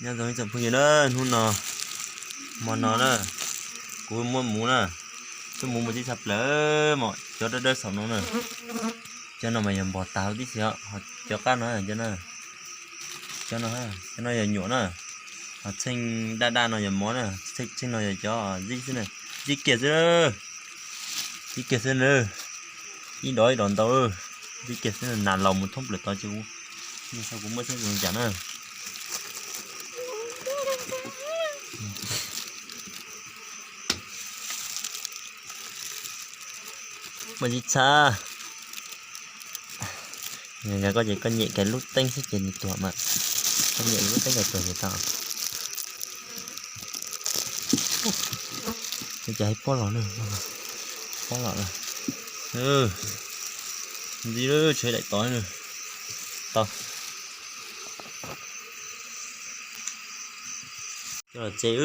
Nyob zoo ib tsoom phooj ywg na, hnub no, hmo no na, kuv muab muv na, cov muv mas txi tshaj plaws mas cov dawb dawb saum no na. Cov no mas yog npog tas huv tib si os, ho cov qab no, cov no, cov no yog nyuam na, ho txheej daj daj no yog mov na, txheej no yog cov zib xwb na, zib kiag xwb, zib kiag xwb na, ib dov ib dov ntau, zib kiag xwb, nas laus mus thoob plaws tod ces kuv, kuv muab xeeb zoo cas na. Muaj zib txha. Yog koj ces koj nyem kiag lub teeb xwb ces nws tuag mas. Koj nyem lub teeb kiag tuag ces tau. Ua cas hais pob los na, pob los na. Ntxim lawm, tshuav daim tod na. Tau. Coj los tsev,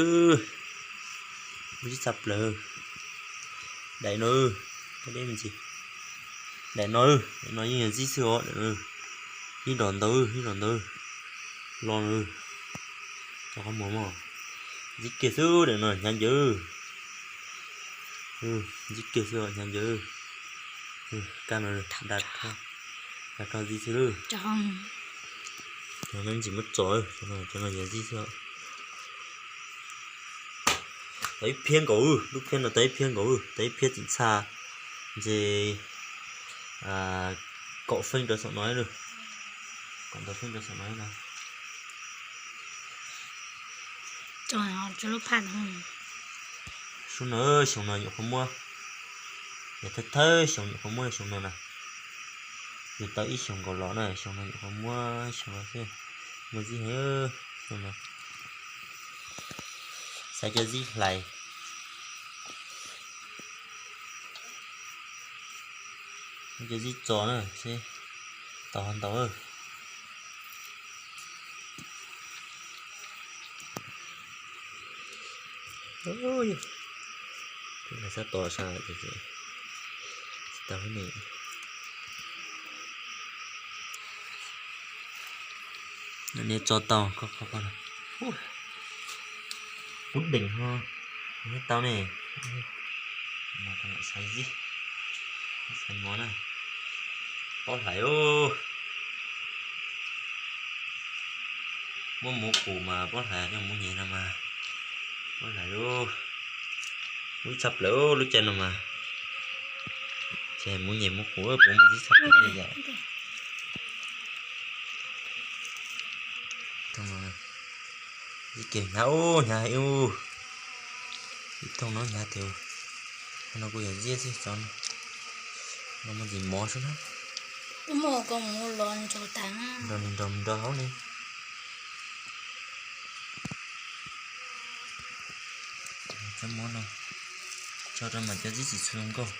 muaj zib tshaj plaws. Daim no, daim no, daim no yeej yog zib xwb os. Ib dom ntau, ib dom ntau, lo na. Tso qhov muag mog. Zib kiag xwb, daim no hnyav ncaws. Zib kiag xwb, hnyav ncaws. Kab no dag rog zib xwb lawm. Cov no ntsis muab tso, cov no yog zib xwb. Tau ib phiab nkaus, lub phiab no tau ib phiab nkaus, tau ib phiab txim txha, ntshe kaum feeb rau saum no, kaum ntau feeb rau saum no na. Sub no xyoo no nyuam qhuav muab, yog thawj thawj xyoo nyuam qhuav muab xyoo no na. Yus tau ib xyoos nkaus los na, xyoo no nyuam qhuav muab xyoo no xwb. Muaj zib heev xyoo no. Xaiv cov zib hlais, cov zib txo na seb tau ho ntau. Sab tos sab tsis tau ne. Niam tso tau, kub deem ho tau ne. Xaiv zib, xaiv mov na. Pob hlais, muab muv qus mas pob hlais, coj muv nyem no mas pob hlais lauj. Muaj zib tshaj plaws lub caij no mas. Ces muv nyem muv qus puas muaj zib tshaj plaws li yam. Zib kiag hnyav ub, hnyav heev ub. Ib thooj no hnyav tiag. Qhov no kuj yog zib xwb, cov no muaj ntsis mov xwb na. Nrog nws nrog nrog hauv ne. Cov mov no tso rau mas cov zib tsis tshua zoo nkauj,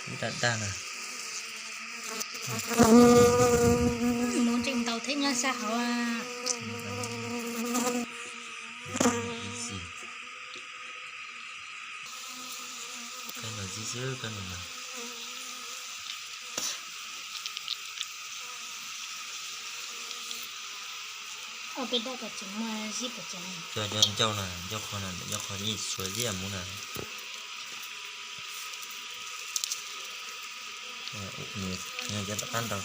ib daj daj na. Muv tseem ntaus thiab nyob sab hauv. Kab no zib xwb, kab no mas. Cov ncauj na, ncauj qhov na, ncauj qhov yeej tsis tshua zib muv na. Nws cov tom qab ntau.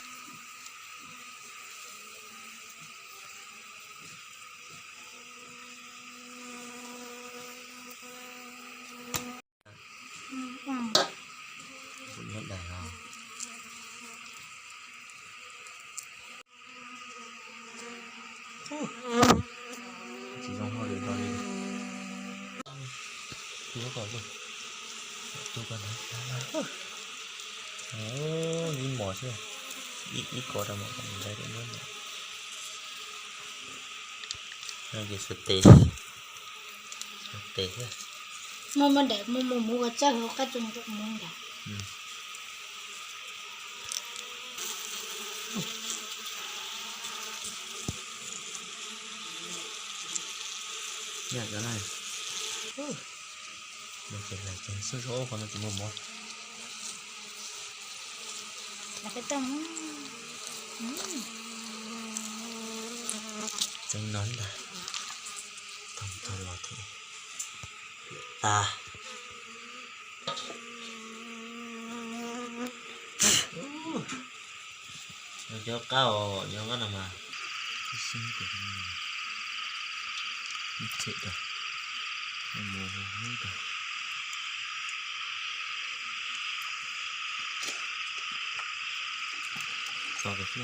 Kuv nyob dais os. Tsis zoo hauj lwm hlo li. Tuav kom, tuav kom ntag. Ib mos xwb, ib kov rau mos kom ntag. Ces xuas tes, xuas tes thiab. Muaj muaj daim muaj muaj muv ua txawj hauv qab tsoom ntawm muv ntag. Yam cov no, no ces hlais ces xub zog qhov no tsis muaj mov. Tseev no ntag. Tag los tag. Nyob qab os, nyob qab no mas. Tso kiag xwb.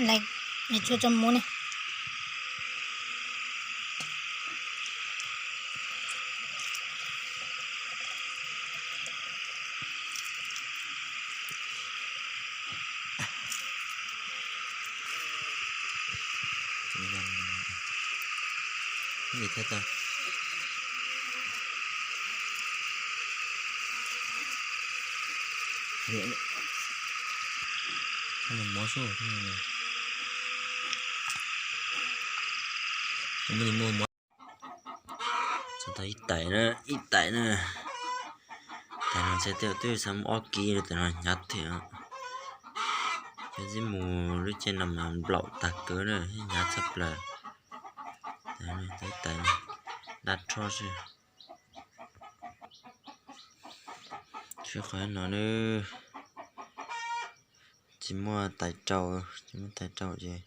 Lawv, lawv tsuas tso muv ne. Mov xwb, muaj mov. Txog tau ib tais na, ib tais na. Tais no ntshe twb xav muaj ob kib, tais no hnyav tiag. Ces txij mus lub caij no mas nplaum tag kawg na, hnyav tshaj plaws. Tais, tais daj rho xwb. Tsis qhov no na, tsis muaj tais rau, tsis muaj tais rau ces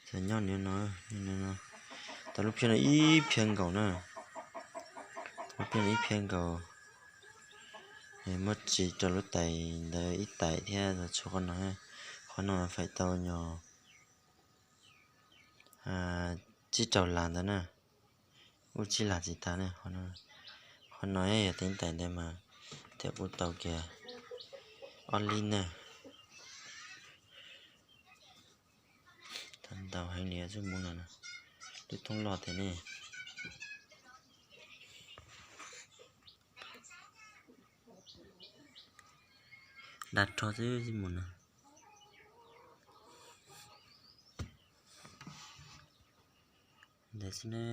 txawm nyob nws no, nyob nws no. Tau lub phiab no ib phiab nkaus na, lub phiab no ib phiab nkaus. Muab tsis rau lub tais ntawd ib tais thiab txhua qhov no, qhov no faim tau nyog tsib rau las ntawd na. Ub, tsib las tsis tas ne. Qhov no yog teeb tais ntawd mas thiaj ua tau kiag ob lib na. Tau ntau heev li xwb mus no, lub thoob loj tiag ne. Dag rho xwb mus no. Ntawd xwb ne.